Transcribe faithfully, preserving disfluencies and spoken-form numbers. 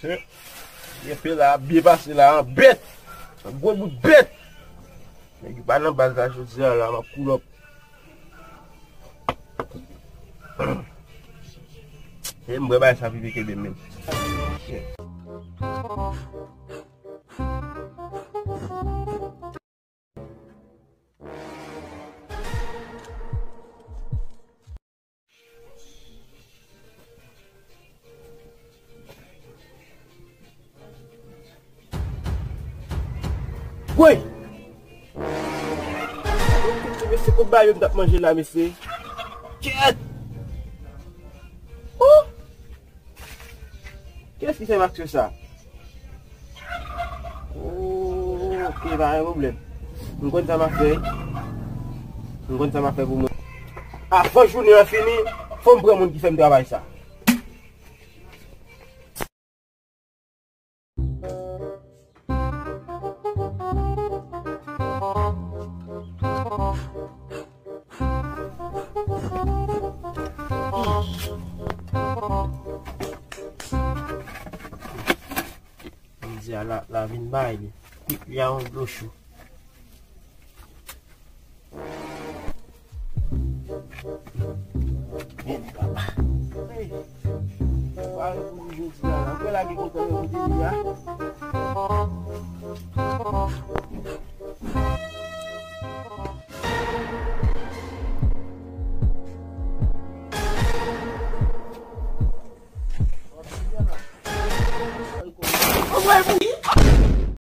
Gen pe la ap byen pase la, an bèt. An gwo bout bèt. Nèg yo pa nan baz la jodi a la, m ap pull up. E m bwè bay sa pipi kenbe m menm. Woy! Mesye, kot bagay yo m t ap manje la, mesye? Kèt! Oh! Kiyès ki fè m aksè sa? Oh, ok, pa gen pwoblèm. M konn sa m ap fè. M konn sa m ap fè pou mwen. Avan jounen an fini, fò m pran moun ki fè m travay sa. Jodi a la, la vin bay li. Kwit li a yon dlo cho. Vini, papa. Hey. Pare pou nou jodi a la. Mwen lage kontan yo pou vini a. Mwen mwen